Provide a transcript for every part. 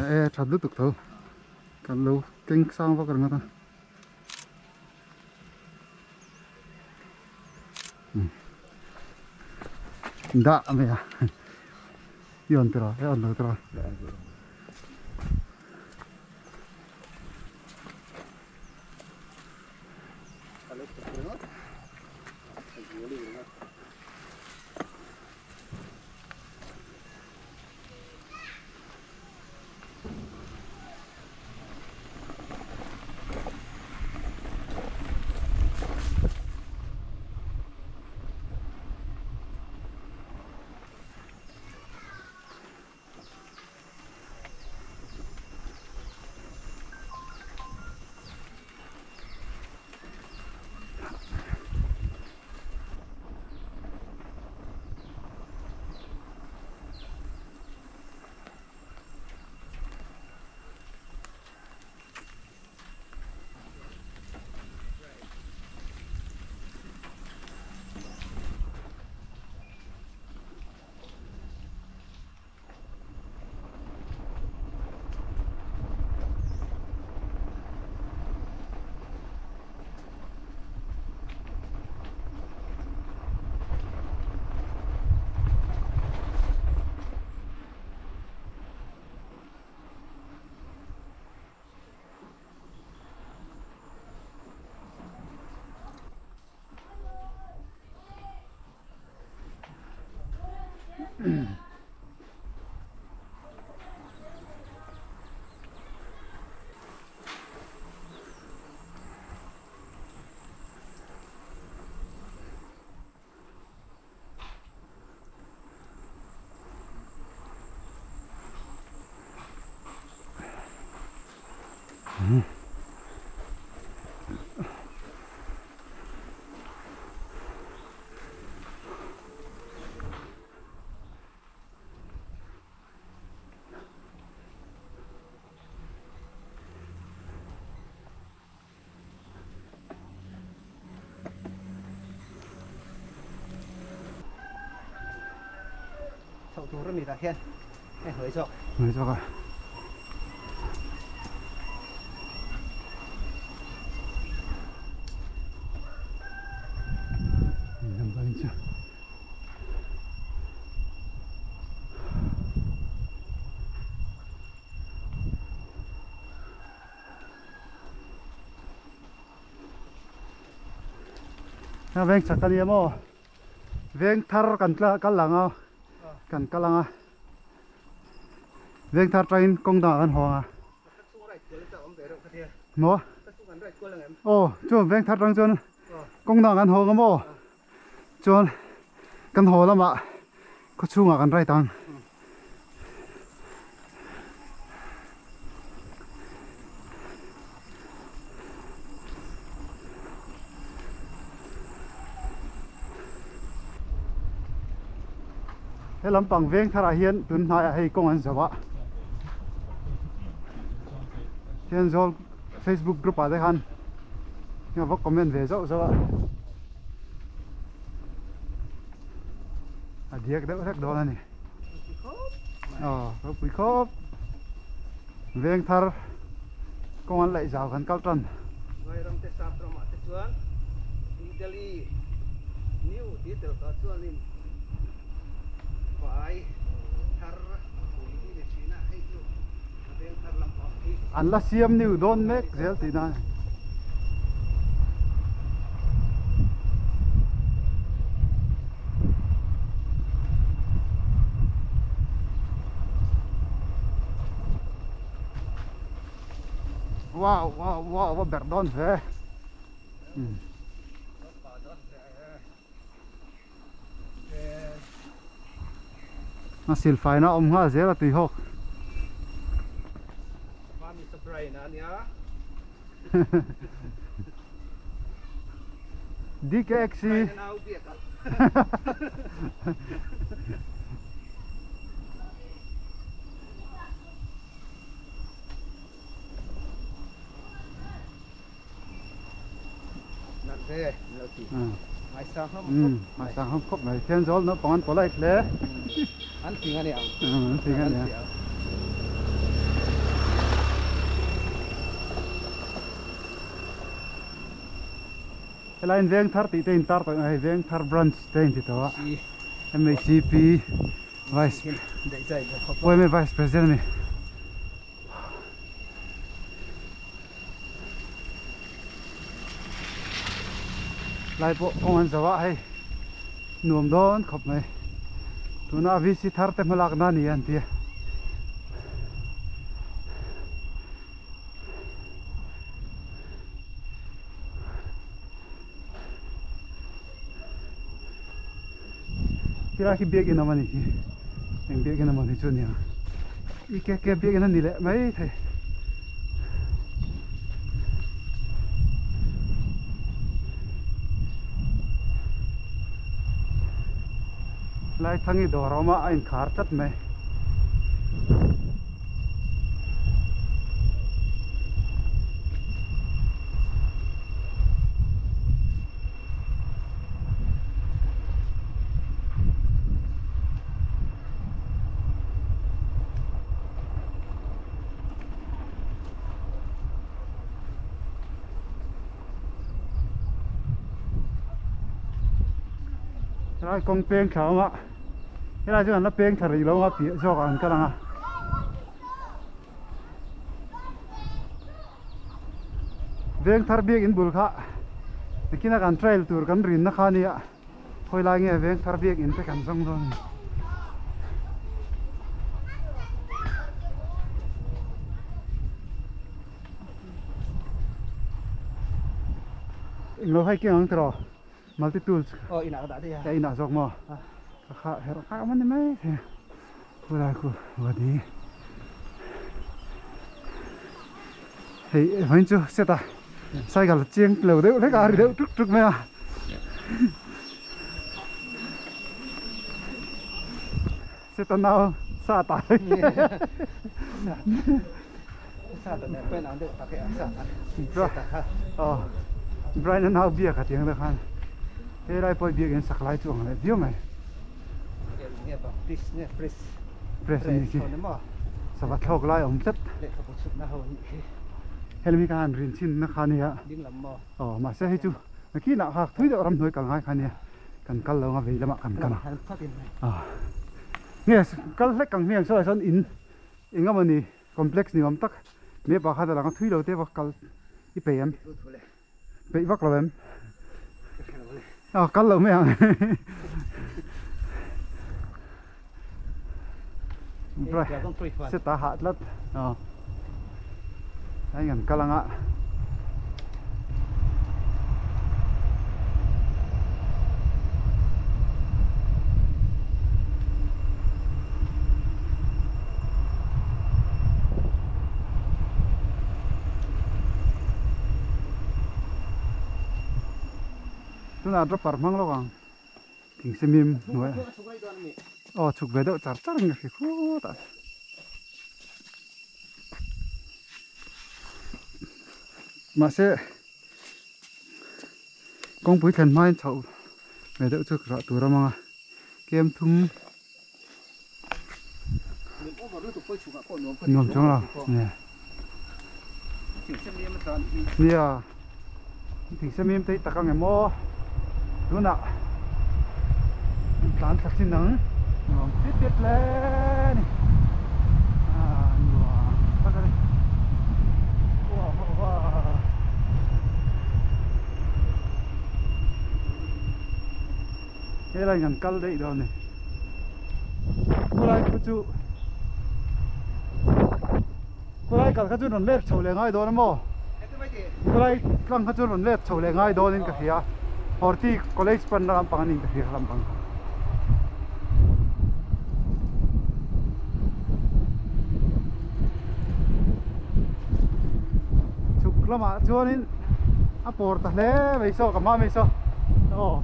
E that lutuk tho kan lo keng sang vak ringawt a dah mai a i on tiraw e on lo tiraw. Chho tur a ni tah hian hei hnuai zawk. Hnuai zawk a. Veng chak a nia maw veng thar kan kal ang a kan kal ang a veng thar tangin kawng dangah kan haw ang a maw aw chuan veng thar tang chuan kawng dangah kan haw ang a maw chuan kan haw lamah khaw chhungah kan right ang. He lampang veng tharah hian tun hnaiah hei kawng an zo a Thenzawl Facebook group ah te khan va comment ve zauh zauh a. A diak deuh hlek dawn a ni. Aw ropui khawp. Veng thar kawng an laih zau kan kal tan. Vairam te sap ramah te chuan New Delhi New tih tel tawh chuanin vai thar pui hi ni thin a hei chu veng thar lampang hi. An la siam new dawn mek zel tihna a ni. Wow wow wow va berh dawn ve a silfai na awm nghal zel a tui hawk DKXC ve an lo ti. Ngaisang hlawm khawp mai. Ngaisang hlawm khawp mai. Thianzawl naupang an polite hle. An fing a ni ang. An fing a ni ang. Helai in veng thar tih te in tar tawh hei veng thar branch te in ti tawh a MHCP vice YMA vice president a ni. Lai pawh kawng an zo a hei nuam dawn khawp mai tuna VC thar te hmalak na ni an ti a. Khilai khi biakinn awm a nih khi eng biakinn emaw ni chu a ni ang i ke ke biakinn a ni leh mai thei Laithangi dawr a awm a a inkhar tlat mai. Helai kawng peng thla awm a helai chuan an la peng thla rih lo a piah zawk ah an kal ang a. Veng thar biak in bul kha nakin a kan trail tur kan rin na kha ania khawi lai nge veng thar biak in te kan zawng dawn a ni. Englo hiking ang tiraw multi tools aw inah ka dah daih a ka inah zawk maw ka kha herh nghak a ni mai thei. Khulai khu vadi hei vawiin chu set a cycle chiang lo deuh hlek a a ri deuh tuk tuk mai a set a nau sa ta Brian a nau biak a tiang te khan helai pawh biak in sak lai chu ang leh viau mai. Press a nih khi sava thlawk lai a awm tlat helmi kha han rin chhin na kha ania aw mahse hei chu nakinah kha thui deuh ramhnuai kal ngai kha ania kan kal lo anga vei lamah kan kal a nge kal hlek ang hmiang saw ah sawn in eng emawni complex ni awm tak me pakhat a lang a thui lo te va kal i peih em. Peih vak lo em? A kal lo mai ang. Set a hah tlat. Aw. Hei kan kal anga. Tunah dropper hmang lawk ang thingsemim hnuai aw chhuk ve deuh char char in ka hre khut a mahse kawngpui thlen hmain chhoh ve deuh chu rah tur a mang a kem thum Nuam chuang lo nia thingsemim te hi tak ang em aw tunah an tlan thla chin ang nuam pit pit hle a ni ah nuam tak a ni Helai kan kal daih dawn a ni. Khawlai khu chu khawlai kal kha chu rawn let chho leh ngai dawn a maw? Khawlai tlang kha chu rawn let chho leh ngai dawnin ka hria. Horti College panna lampang a niin ka hria lampang kha. Chhuk lamah chuanin a pawr ta hle mai saw ka hma mai saw aw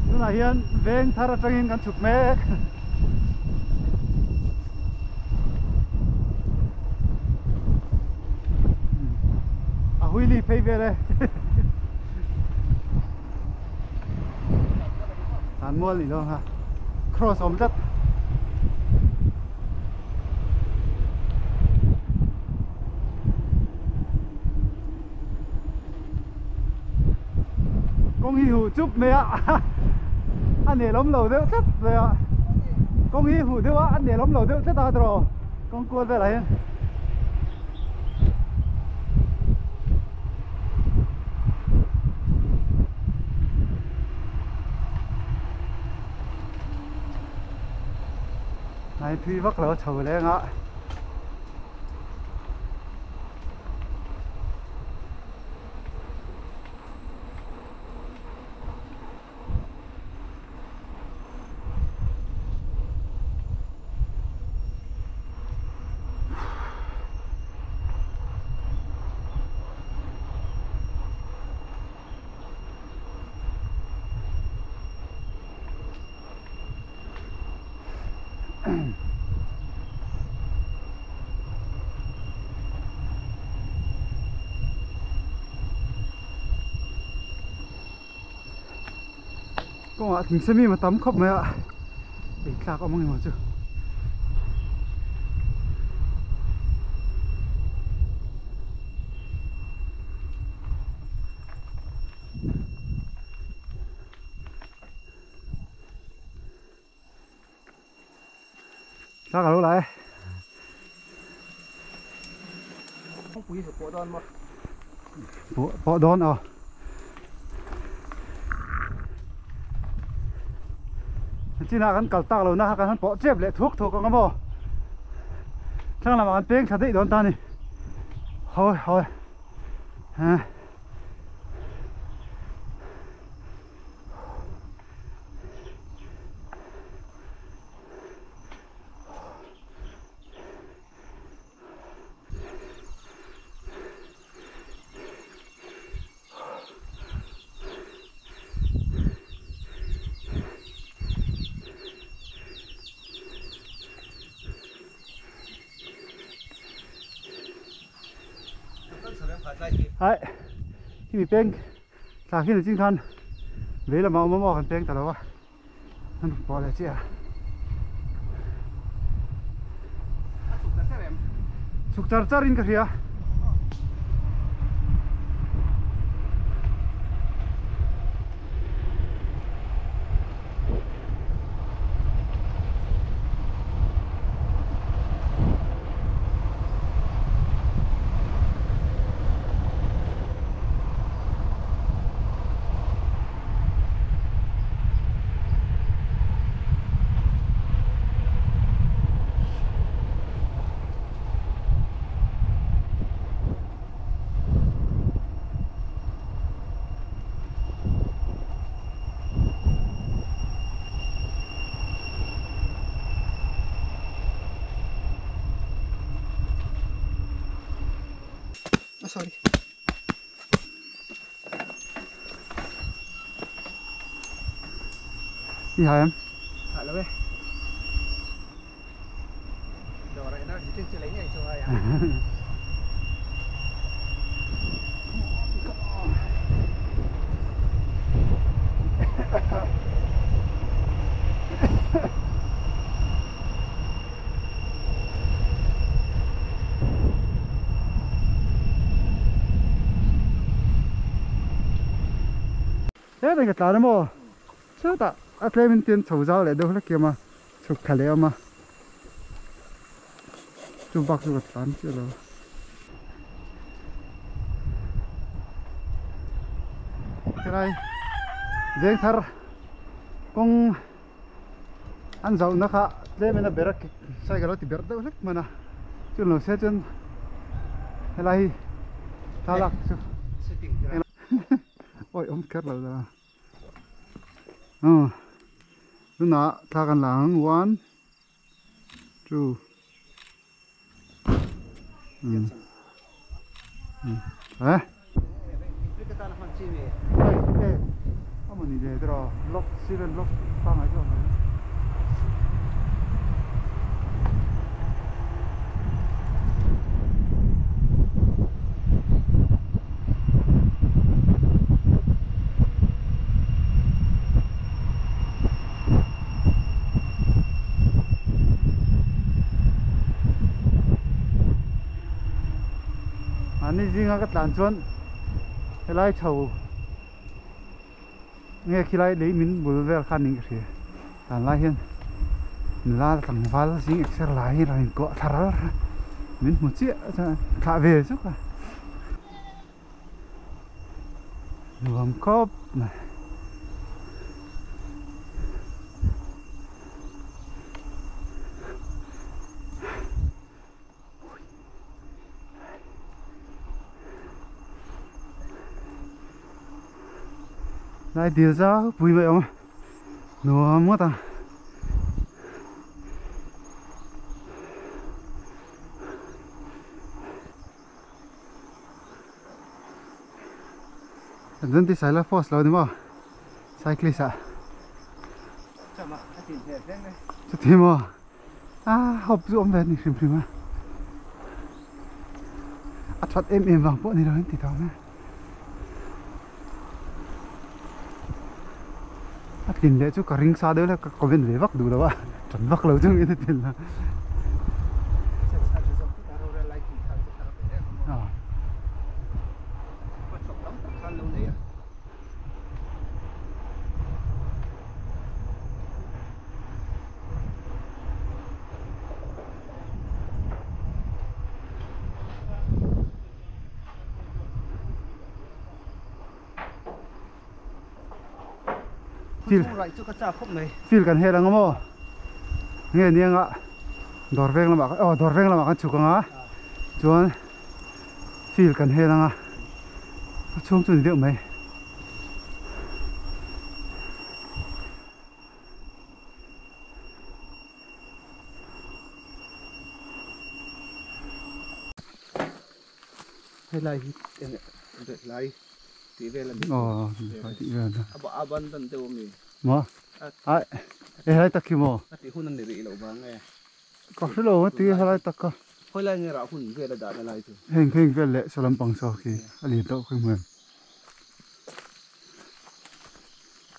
tunah hian veng thar atangin kan chhuk mek. wheelie phei vel e. Tlan mual ni lo ha. Cross awm tlat. Kawng hi huh chup mai a a nelawm lo deuh tlat mai a kawng hi huh deuh a a nelawm lo deuh tlat a tiraw kawng kual velah hian. Nai thui vak lo chho leng a. Kawngah thingse mi a tam khawp mai a ei tlak awm ang emaw chu. Thla ka lo la e. Pui chu pawh dawn maw? Pawh pawh dawn aw. Chinah kan kal tak lo na kan han pawh chep leh thuak thuak ang a maw? Thlang lamah kan peng thla daih dawn ta a ni. Hawi hawi. Ai khi mi peng thla khi ni ching khan vei lamah awm a maw kan peng ta lo a an rawn pawh leh chiah a chhuk char char in ka hria. Sorry. I hai em? Hai lo e. He ka tlan a maw? Chutah a tlem in tin chho zau leh deuh hlek kiam a, chhuk thla leh awm a. Chu bak chu ka tlan chiah lo. Helai veng thar kawng an zauhna kha tlem in a ber a sai ka lo ti ber deuh hlek hman a chun lo se chuan helai hi thlalak chu awi awm kher lo la aw tunah thla kan la ang one two eh amawni le tiraw lock cement lock pangngai chu a awm. Mahni zinga ka tlan chuan helai chho nge khilai lei min bul vel khan niin ka hria tlan lai hian nula tlangval zing exer lai hi rawn inkuah thla ral a min hmu chiah chuan thlah ve zuk a nuam khawp mai. Lai dil zau pui mai awm a nuam ngawt ang. Kan ti sai la post lo ni maw cyclist ah chuti maw a hawp chu awm ve a ni hrim hrim a a that em em vang pawh ni lo in ti tawh ang a tlin leh chu ka ring sa deuh hlek ka comment ve vak duh lo a tan vak lo chungin a tlin a. Field kan hel ang maw nge ni anga dawr veng lamah aw dawr veng lamah kan chhuk ang a chuan field kan hel ang a a chhung chu ni deuh mai. Helai hi eng lai tih vel a ni. Aw lai tih vel a. A abundant deuh a mi. Maw? Ai e helai tak hi maw? A tih hun a ni rih loh vang e. Ka hre lo a ti helai tak kha. Khawi lai nge rah hun vel a dahna lai chu? Heng heng vel leh saw lampang saw khi a lian tawh khi hmu em?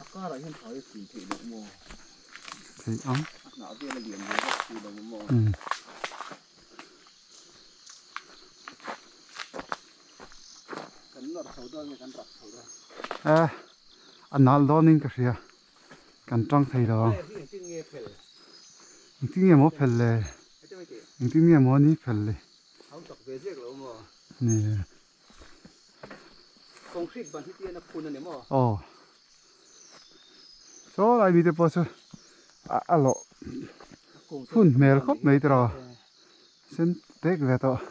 A karah hian thau hi fui theih loh maw? Theih ang. A hnah vel a lian ve vak si lo maw? Umm. Kan nawr chho dawn nge kan rak chho dawn? Eh, a nal dawnin ka hria. Kan tang thei lo ang. Engtin nge phel? Engtin nge maw phel le? Engtin nge maw ni phel le? Hau tak ve zek lo maw? Ni. Concrete ban hi tian a phun a ni maw? Aw. Saw lai mite pawh chu a lawh phun hmel khawp mai tiraw. Sen tek ve tawh.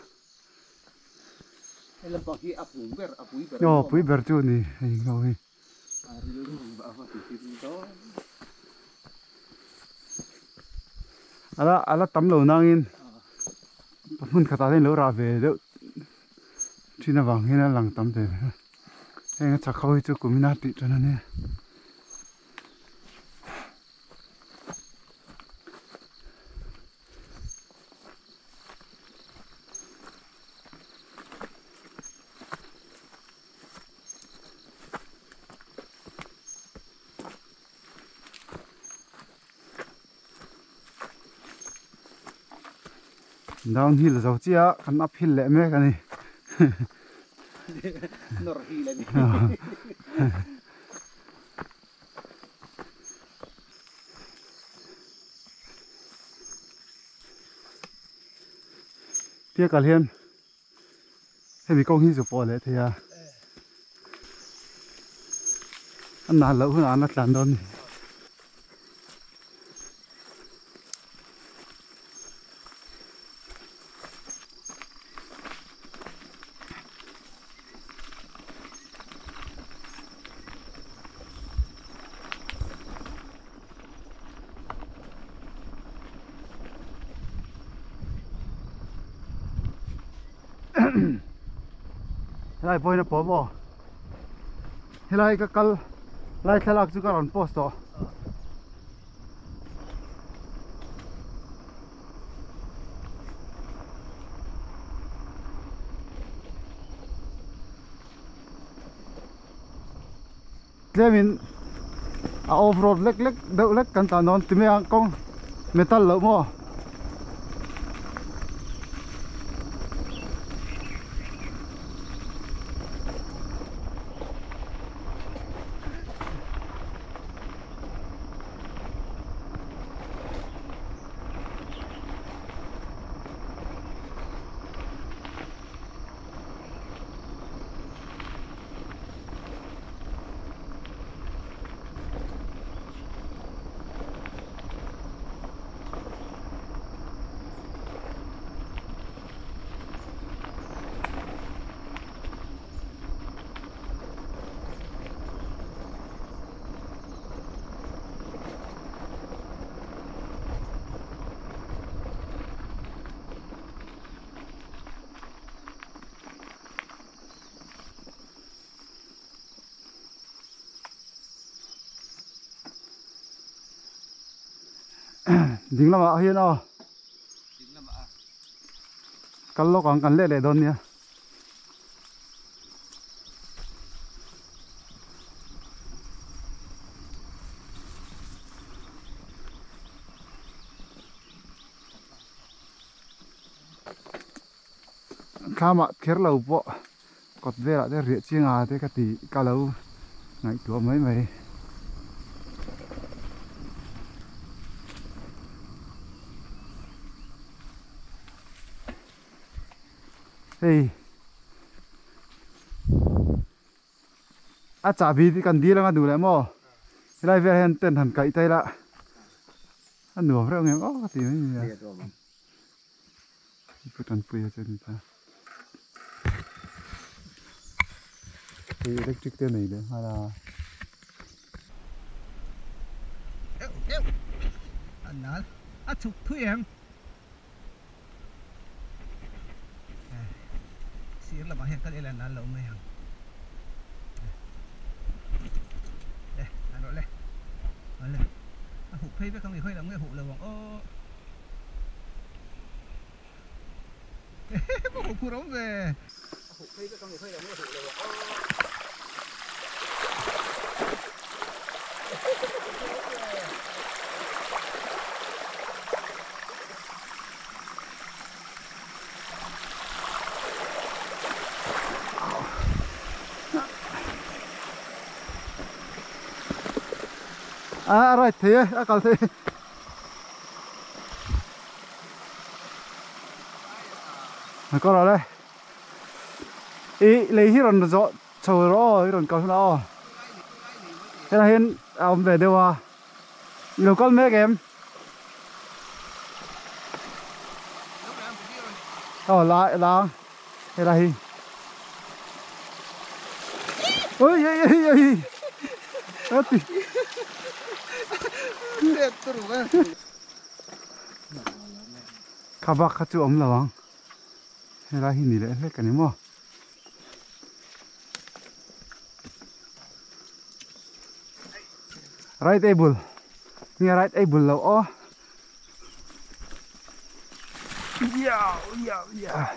He lampang hi a pung ber a pui ber. Aw pui ber chu a ni hei ho hi. A rilru a va ti hlim dawn. Ala ala tam lo nangin hmun khatah hian lo rah ve deuh thin avang hian a lang tam ve a. Heng a chak ho hi chu kumina tih tan a nia. Downhill zo chiah a kan uphill leh mek a ni. Nawr hill a ni. Tia kal hian hemi kawng hi zu pawh leh thei a a nal loh hunah an la tlan dawn a ni. Helai pawhin a pawm aw helai ka kal lai thlalak chu ka rawn post tawh. Tlemin a off road lek lek deuh lek kan tlan dawn ti mai ang kawng metal loh maw. Ding lamah hian aw. Kal lawk ang kan leh leh dawn nia. Thlamah kher lo pawh kawt velah te riah chiang a te ka ti ka lo ngaihtuah mai mai. Hei a chahbi te kan dil anga duh leh maw helai velah hian tent han kaih ta ila a nuam reuh ang em aw ka ti mai mai a. Pu Tanpuia chu a ni ta. Hei electric te a nei leh nghal a. Deuh deuh a nal a chhuk thui em. Sir lamah hian kal ila nal lo mai ang. Le an rawh le. Awle a huh phei vek ang i hawi lam nge huh lo ang aw. Ka huh phur awm ve. A huh phei vek ang i hawi lam nge huh lo ang aw. A right thei e a kal thei a kawr le i lei hi rawn zawh chho rawh aw i rawn kal hunah aw helai hian a awm ve deuh a i lo kal mek em aw la la helai hi ôi ôi ôi ôi ati kha bak kha chu awm lo ang helai hi ni leh hlek ani maw. Right ei bul nge right ei bul lo aw yeah yeah yeah.